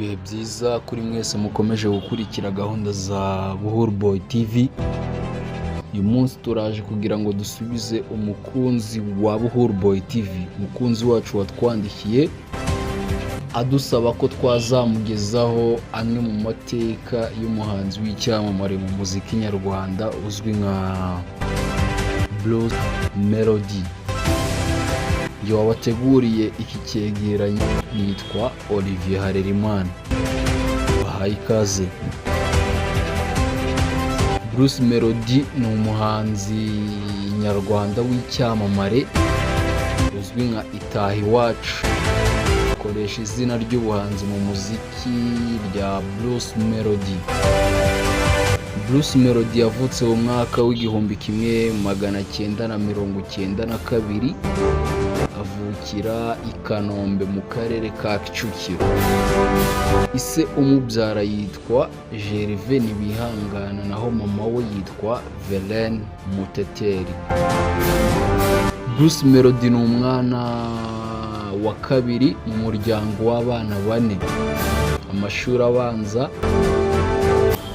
Ibihe byiza kuri mwese mukomeje gukurikira gahunda za Buhuru Boy TV. Uyu munsi turaje kugira ngo dusubize umukunzi wa Buhuru Boy TV, umukunzi wacu watwandikiye adusaba ko twazamugezaho amwe mu mateka y'umuhanzi w'icyamamare mu muziki nyarwanda uzwi nka Bruce Melody. Njye wabateguriye iki cyegeranyo nitwa Olivier Harerimana, bahaye ikaze. Bruce Melody ni umuhanzi nyarwanda w'icyamamare uzwi nka Itaha Iwacu, akoresha izina ry'ubuhanzi mu muziki rya Bruce Melody. Bruce Melody yavutse mu mwaka w'1992, avukira i Kanombe mu karere ka Kicukiro. Ise umubyara yitwa Gervais Ntibihangana, naho mama we yitwa Verene Muteteri. Bruce Melody ni umwana wa kabiri mu muryango w'abana bane. Amashuri abanza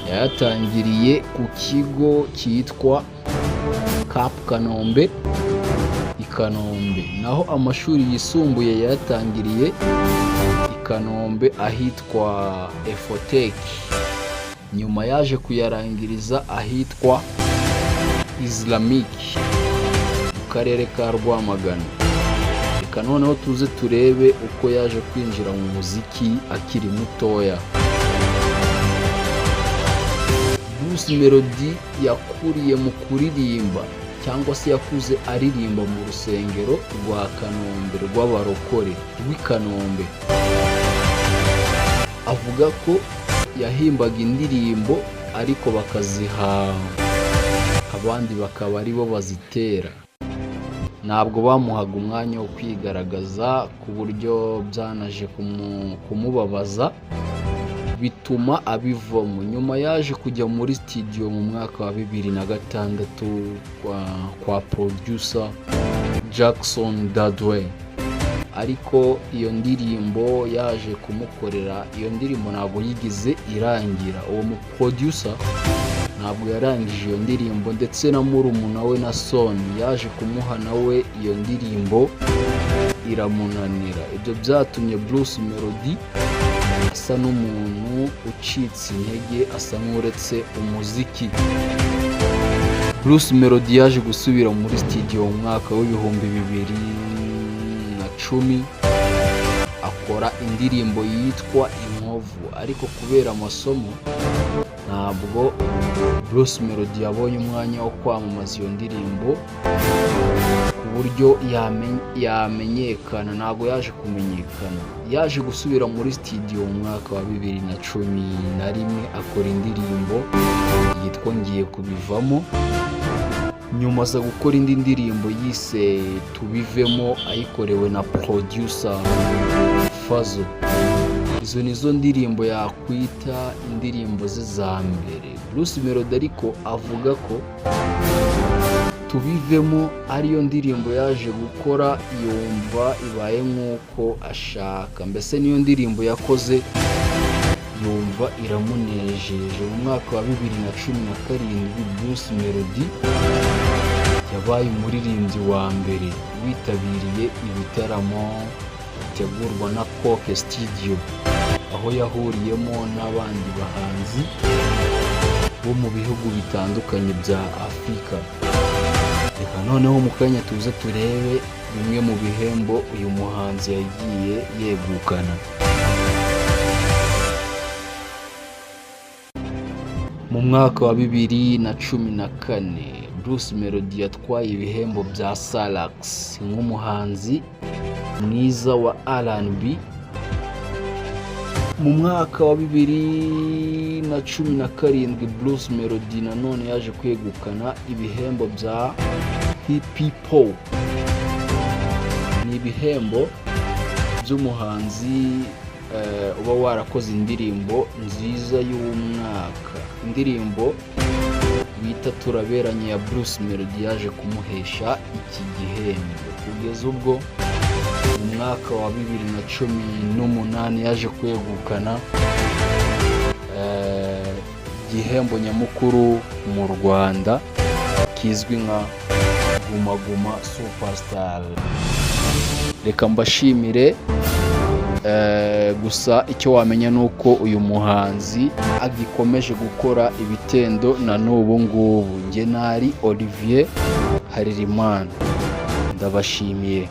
yayatangiriye ku kigo cyitwa Cap Kanombe i Kanombe, naho amashuri yisumbuye yayatangiriye i Kanombe ahitwa Efoteki. Nyuma yaje kuyarangiriza ahitwa Islamic mu karere ka Rwamagana. Reka noneho tuze turebe uko yaje kwinjira mu muziki akiri mutoya. Bruce Melody yakuriye mu kuririmba, cyangwa se yakuze aririmba mu rusengero rwa Kanombe rw'abarokore rw'i Kanombe. Avuga ko yahimbaga indirimbo ariko bakaziha abandi bakaba aribo bazitera. Ntabwo bamuhaga umwanya wo kwigaragaza, ku buryo byanaje kumubabaza bituma abivamo. Nyuma yaje kujya muri studio mu mwaka wa 2006 kwa producer Jackson Dadwe, ariko iyo ndirimbo yaje kumukorera, iyo ndirimbo ntabwo yigeze irangira. Uwo mu producer ntabwo yarangije iyo ndirimbo, ndetse na murumuna we na Son yaje kumuha nawe iyo ndirimbo iramunanira. Ibyo byatumye Bruce Melody asa n'umuntu ucitse intege, asa nk'uretse umuziki. Bruce Melody yaje gusubira muri studio mu mwaka w'2010, akora indirimbo yitwa Inkovu, ariko kubera amasomo ntabwo Bruce Melody yabonye umwanya wo kwamamaza iyo ndirimbo ku buryo yamenyekana. Ntabwo yaje kumenyekana. Yaje gusubira muri studio mu mwaka wa 2011, akora indirimbo yitwa Ngiye Kubivamo. Nyuma aza gukora indi ndirimbo yise Tubivemo, ayikorewe na producer Fazo. Izo nizo ndirimbo yakwita indirimbo ze za mbere. Bruce Melody ariko avuga ko Tubivemo ariyo ndirimbo yaje gukora yumva ibaye nk'uko ashaka, mbese niyo ndirimbo yakoze yumva iramunejeje. Mu mwaka wa 2017 Bruce Melody yabaye umuririmbyi wa mbere witabiriye ibitaramo bitegurwa na Coke Studio, aho yahuriyemo n'abandi bahanzi bo mu bihugu bitandukanye bya Afurika. Reka noneho mu kanya tuze turebe bimwe mu bihembo uyu muhanzi yagiye yegukana. Mu mwaka wa 2014 Bruce Melody yatwaye ibihembo bya Salax nk'umuhanzi mwiza wa R&B. Mu mwaka wa 2017 Bruce Melody nanone yaje kwegukana ibihembo bya Hip Hop. Ni ibihembo by'umuhanzi uba warakoze indirimbo nziza y'umwaka. Indirimbo bita Turaberanye ya Bruce Melody yaje kumuhesha iki gihembo. Kugeza ubwo Mu mwaka wa 2018 yaje kwegukana igihembo nyamukuru mu Rwanda kizwi nka Guma Guma Superstar. Reka mbashimire. Gusa icyo wamenya ni uko uyu muhanzi agikomeje gukora ibitendo na n'ubu ngubu. Njye nari Olivier Harerimana, ndabashimiye.